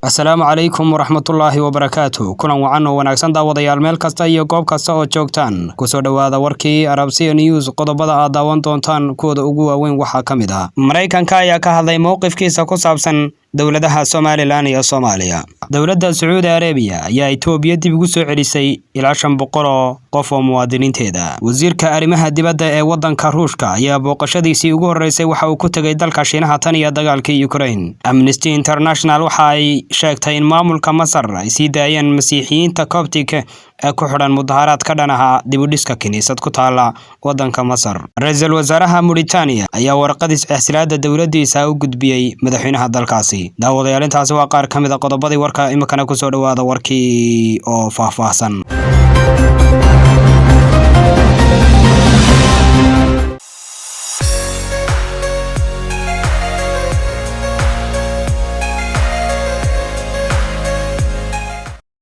Asalaamu calaykum waraxmatullaahi wabarakaatu. Kulan wacan oo wanaagsan, daawadayaal, meel kasta iyo goob kasta oo joogtaan. Kusoo dhowaada warkii Arabsiya News. Qodobada aad daawan doontaan kuwooda ugu waaweyn waxaa ka mid ah: Maraykanka ayaa ka hadlay mowqifkiisa ku saabsan dowladaha Somaliland iyo Soomaaliya. Dowladda Sacuudi Arabiya ayaa Itoobiya dib ugu soo celisay ilaa 500 oo qof oo muwaadiniinteeda. Wasiirka arrimaha dibadda ee waddanka Ruushka ayaa booqashadiisii ugu horreysay waxa uu ku tegay dalka Shiinaha tan iyo dagaalkii Ukraine. Amnesty International waxa ay sheegtay in maamulka Masar ay sii daayeen Masiixiyiinta Coptic ee ku xidhan mudaharaad ka dhan ahaa dib u dhiska kiniisad ku taala waddanka Masar. Ra-iisul wasaaraha Mauritania ayaa warqadiis ixsilaada dowladdiisa u gudbiyey madaxweynaha dalkaasi. Daawadayaal, intaasi waa qaar ka mid a qodobadii warka. Iminkana kusoo dhowaada warkii oo faahfaahsan.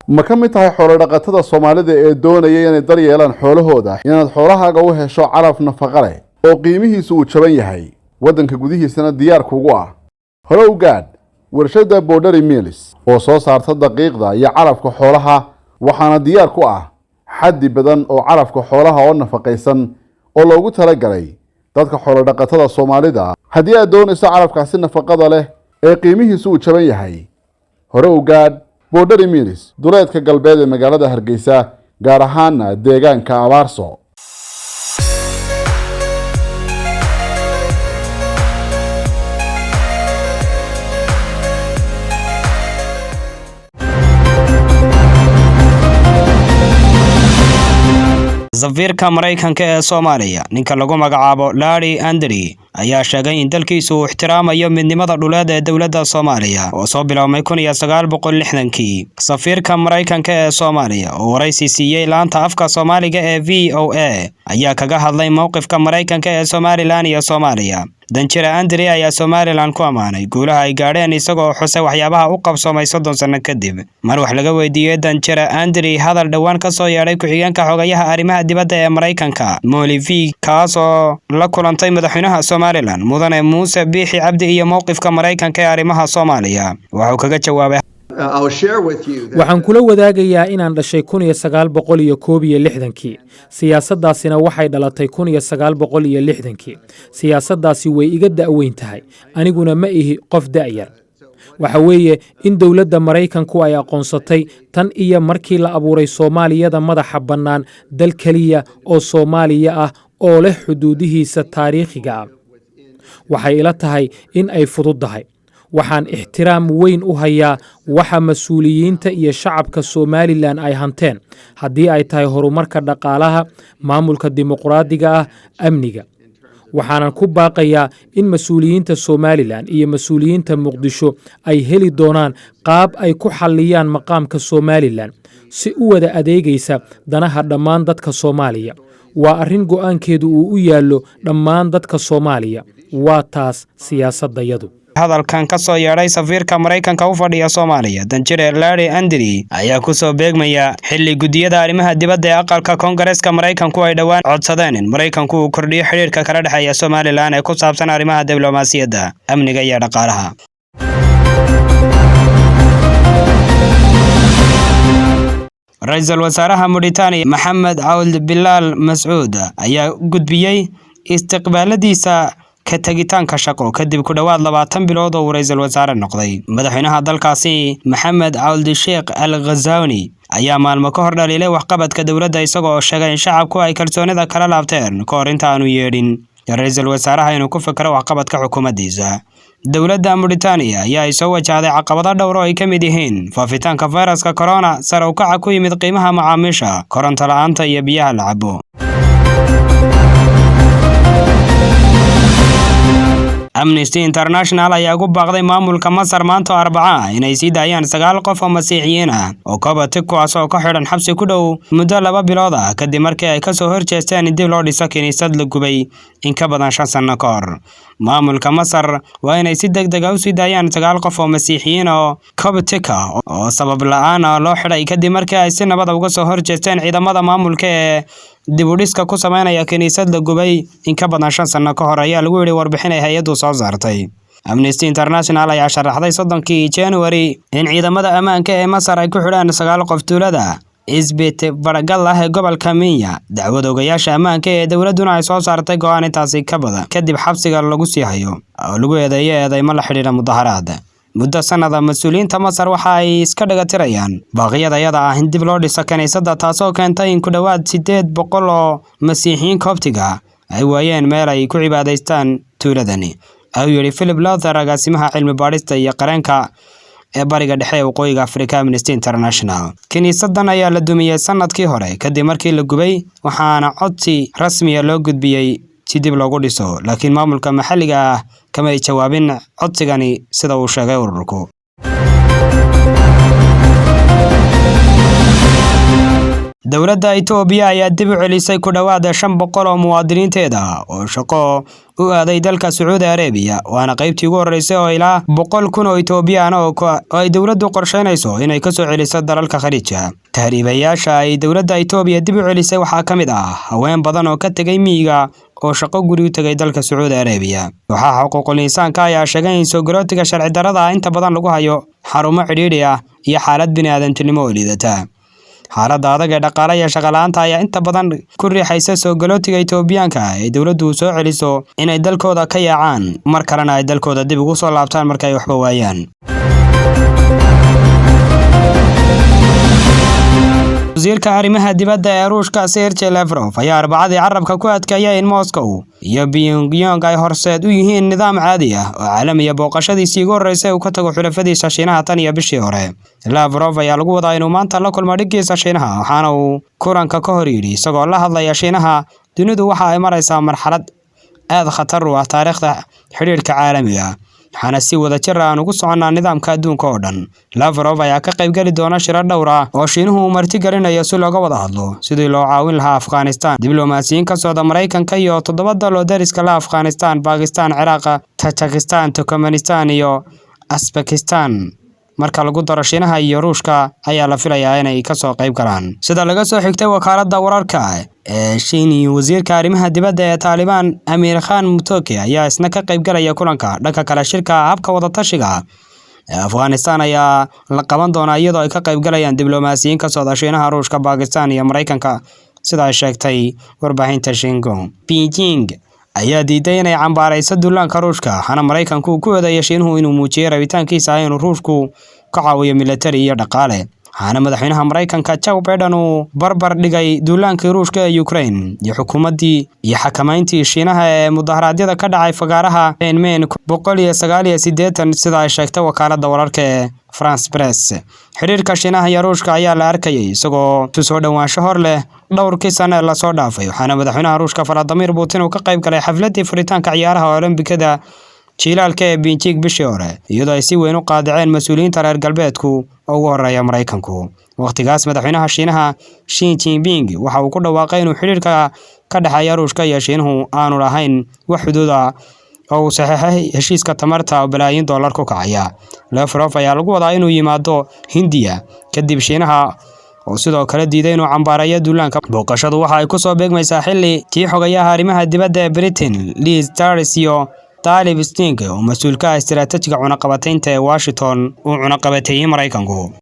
Ma ka mid tahay xoolodhaqatada Soomaalida ee doonaya inay dar yeelaan xoolahooda? Inaad xoolahaaga u hesho calaf nafaqa leh oo qiimihiisu uu jaban yahay, waddanka gudihiisana diyaar kugu ah, hore u gaadh warshadda Borderi Mills oo soo saarta daqiiqda iyo calafka xoolaha. Waxaana diyaar ku ah xaddi badan oo calafka xoolaha oo nafaqaysan oo loogu talagalay dadka xoolodhaqatada Soomaalida. Haddii aad doonayso calafkaasi nafaqada leh ee qiimihiisu uu jaban yahay, hore u gaadh Borderi Mills, duleedka galbeed ee magaalada Hargeysa, gaar ahaana deegaanka Abaarso. Safiirka Maraykanka ee Soomaaliya, ninka lagu magacaabo Larry Andri, ayaa sheegay in dalkiisu uu ixtiraamayo midnimada dhuleed ee dowladda Soomaaliya oo soo biloobmay 1960-kii. Safiirka Maraykanka ee Soomaaliya oo waraysi siiyey laanta afka Soomaaliga ee VOA ayaa kaga hadlay mowqifka Maraykanka ee Somaliland iyo Soomaaliya. Danjire Andri ayaa Somaliland ku ammaanay guulaha ay gaadheen, isagoo xusay waxyaabaha u qabsoomay 30 sanno kadib. Mar wax laga weydiiyey Danjire Andri hadal dhowaan ka soo yeedhay ku-xigeenka xogayaha arrimaha dibadda ee Maraykanka Molly V, kaasoo la kulantay madaxweynaha Somaliland Mudane Muuse Biixi Cabdi, iyo mowqifka Maraykanka ee arrimaha Soomaaliya, waxuu kaga jawaabay: Waxaan kula wadaagayaa inaan dhashay 1961-kii. Siyaasaddaasina waxay dhalatay 1960-kii. Siyaasaddaasi way iga da'weyn tahay, aniguna ma ihi qof da'yar. Waxa weeye in dowladda Maraykanku ay aqoonsatay tan iyo markii la abuuray Soomaaliyada madaxa bannaan dal keliya oo Soomaaliya ah oo leh xuduudihiisa taariikhiga ah. Waxay ila tahay in ay fududdahay. Waxaan ixtiraam weyn u hayaa waxa mas-uuliyiinta iyo shacabka Somaliland ay hanteen, haddii ay tahay horumarka dhaqaalaha, maamulka dimuqraadiga ah, amniga. Waxaanan ku baaqayaa in mas-uuliyiinta Somaliland iyo mas-uuliyiinta Muqdisho ay heli doonaan qaab ay ku xalliyaan maqaamka Somaliland si u wada adeegaysa danaha dhammaan dadka Soomaaliya. Waa arrin go'aankeedu uu u yaallo dhammaan dadka Soomaaliya. Waa taas siyaasaddayadu. Hadalkan ka soo yeedhay safiirka Maraykanka u fadhiya Soomaaliya, Danjire Larry Andri, ayaa ku soo beegmaya xilli guddiyada arrimaha dibadda ee aqalka Koongareeska Maraykanku ay dhowaan codsadeen in Maraykanku uu kordhiyo xidhiirka kala dhexeeya Somaliland ee ku saabsan arrimaha diblomaasiyadda, amniga iyo dhaqaalaha. Ra-iisul wasaaraha Mauritania Maxamed Cawd Bilaal Mascuud ayaa gudbiyey istiqbaaladiisa ka tegitaanka shaqo kadib ku dhowaad 20 bilood oo uu ra-iisul wasaare noqday. Madaxweynaha dalkaasi Maxamed Cawld Sheekh Al Ghazawni ayaa maalmo ka hor dhaliilay waxqabadka dowladda, isagoo sheegay in shacabku ay kalsoonida kala laabteen ka hor inta aanu yeedhin ra-iisul wasaaraha inuu ku fikiro waxqabadka xukuumaddiisa. Dowladda Mauritania ayaa ay soo wajahday caqabado dhowr oo ay ka mid yihiin faafitaanka fayraska corona, sare u kaca ku yimid qiimaha macaamiisha, koronto la'aanta iyo biyaha la cabo. Amnesty International ayaa ugu baaqday maamulka Masar maanta oo Arbaca inay sii daayaan 9 qof oo Masiixiyiin ah oo Coptic, kuwaas oo ka xidhan xabsi ku dhow muddo 2 bilood ah kadib markii ay kasoo horjeesteen in dib loo dhiso kiniisad la gubay in ka badan 5 sano ka hor. Maamulka Masar waa inay si degdeg ah u sii daayaan 9 qof oo Masiixiyiin oo Coptic ah oo sabab la'aan ah loo xidhay kadib markii ay si nabad ah uga soo horjeesteen ciidamada maamulka ee dib u dhiska ku sameynaya kiniisad la gubay in ka badan 5 sano ka hor, ayaa lagu yidhi warbixin ay hay-addu soo saartay. Amnesty International ayaa sharaxday 30-kii January in ciidamada ammaanka ee Masar ay ku xidhaan sagaal qof tuulada Isbit Baragal ah ee gobolka Minya, dacwad ogayaasha ammaanka ee dowladduna ay soo saartay go'aan intaasi ka badan kadib xabsiga lagu sii hayo oo lagu eedeeyo eedeymo la xidhiidha mudaharaad. Muddo sanada mas-uuliyiinta Masar waxa ay iska dhagatirayaan baaqyada iyada ah in dib loo dhiso kiniisadda, taasoo keentay in ku dhowaad 800 oo Masiixiyiin Koobtiga ay waayeen meel ay ku cibaadaystaan tuuladani, ayuu yidhi Philip Lowther, agaasimaha cilmi baadhista iyo qareenka ee Bariga Dhexe ee Waqooyiga Afrika, Amnesty International. Kiniisadan ayaa la dumiyey sanadkii hore kadib markii la gubay, waxaana codsi rasmiya loo gudbiyey si dib loogu dhiso, laakiin maamulka maxalliga ah kamay jawaabin codsigani, sida uu sheegay ururku. Dowladda Itoobiya ayaa dib u celisay ku dhowaad 500 oo muwaadiniinteeda oo shaqo u aaday dalka Sacuudi Arabiya, waana qaybtii ugu horreysay oo ilaa 100,000 oo Itoobiyaan oo ay dowladdu qorsheynayso inay ka soo celiso dalalka Khaliijka. Tahriibayaasha ay dowladda Itoobiya dib u celisay waxaa ka mid ah haween badan oo ka tegay miyiga oo shaqo guri u tegay dalka Sacuudi Arabiya. Kooxaha xuquuqul insaanka ayaa sheegay in soo galootiga sharci darrada ah inta badan lagu hayo xarumo cidhiidhi ah iyo xaalad bini'aadantinimo oo liidata. Xaaladda adag ee dhaqaale iyo shaqo la'aanta ayaa inta badan ku riixaysa soo galootiga Itoobiyaanka ee dowladdu soo celiso inay dalkooda ka yaacaan, mar kalena ay dalkooda dib ugu soo laabtaan marka ay waxba waayaan. Wasiirka arrimaha dibadda ee Ruushka Sergey Lavrov ayaa Arbacadii carabka ku adkeeyay in Moscow iyo Pyongyang ay horseed u yihiin nidaam caadi ah oo caalamiya, booqashadiisii ugu horreysay uu ka tago xulafadiisa Shiinaha tan iyo bishii hore. Lavrov ayaa lagu wadaa inuu maanta la kulmo dhiggiisa Shiinaha, waxaana uu kulanka ka hor yidhi isagoo la hadlaya Shiinaha: "Dunidu waxa ay maraysaa marxalad aad khatar u ah taariikhda xidhiidhka caalamiga ah, waxaana si wada jir ah aan ugu soconnaa nidaamka adduunka oo dhan." Lavrov ayaa ka qaybgeli doona shirar dhowr ah oo Shiinuhu uu martigelinayo si looga wada hadlo sidii loo caawin lahaa Afghanistan. Diblomaasiyiin ka socda Maraykanka iyo toddoba dal oo dariska la Afghanistan, Bakistan, Ciraaq, Tajikistan, Turkmenistan iyo Uzbekistan, marka lagu daro Shiinaha iyo Ruushka, ayaa la filayaa inay kasoo qayb galaan, sida laga soo xigtay wakaaladda wararka ee Shiin. Wasiirka arrimaha dibadda ee Taalibaan Amiir Khan Mutoki ayaa isna ka qayb galaya kulanka. Dhanka kale, shirka habka wadatashiga ee Afghanistan ayaa la qaban doonaa iyadoo ay ka qayb galayaan diblomaasiyiin ka socda Shiinaha, Ruushka, Bakistan iyo Maraykanka, sida ay sheegtay warbaahinta Xinhua. Beijing ayaa diiday inay cambaarayso duulaanka Ruushka, waxaana Maraykanku uu ku eedeeyay Shiinuhu inuu muujiyay rabitaankiisa ah inuu Ruushku ka caawiyo militari iyo dhaqaale, waxaana madaxweynaha Maraykanka Joe Biden uu barbar dhigay duulaankii Ruushka ee Ukraine iyo xukuumaddii iyo xakamayntii Shiinaha ee mudaharaadyada ka dhacay fagaaraha Tiananmen 189, sida ay sheegtay wakaaladda wararka ee France Press. Xiriirka Shiinaha iyo Ruushka ayaa la arkayay isagoo soo dhowaansho hor leh dhowrkii sano ee lasoo dhaafay, waxaana madaxweynaha Ruushka Vladimir Putin uu ka qayb galay xafladdii furitaanka ciyaaraha Olombikada jiilaalka ee Beijing bishii hore, iyadoo ay si weyn u qaadaceen mas-uuliyiinta reer galbeedku oo ugu horreeya Maraykanku. Waqtigaas madaxweynaha Shiinaha Xi Jinping waxa uu ku dhawaaqay inuu xidhiidhka ka dhexeeya Ruushka iyo Shiinuhu aanu lahayn wax xuduud ah oo uu saxeexay heshiiska tamarta oo balaayiin dollar ku kacaya. Lavrov ayaa lagu wadaa inuu yimaado Hindiya kadib Shiinaha, oo sidoo kale diiday inuu cambaareeyo duulaanka. Booqashadu waxa ay kusoo beegmaysaa xilli tii xogayaha arrimaha dibadda ee Britain Liz Truss iyo Talib Sting oo mas-uul ka ah istiraatiijiga cunaqabataynta ee Washington uu cunaqabateeyey Maraykanku.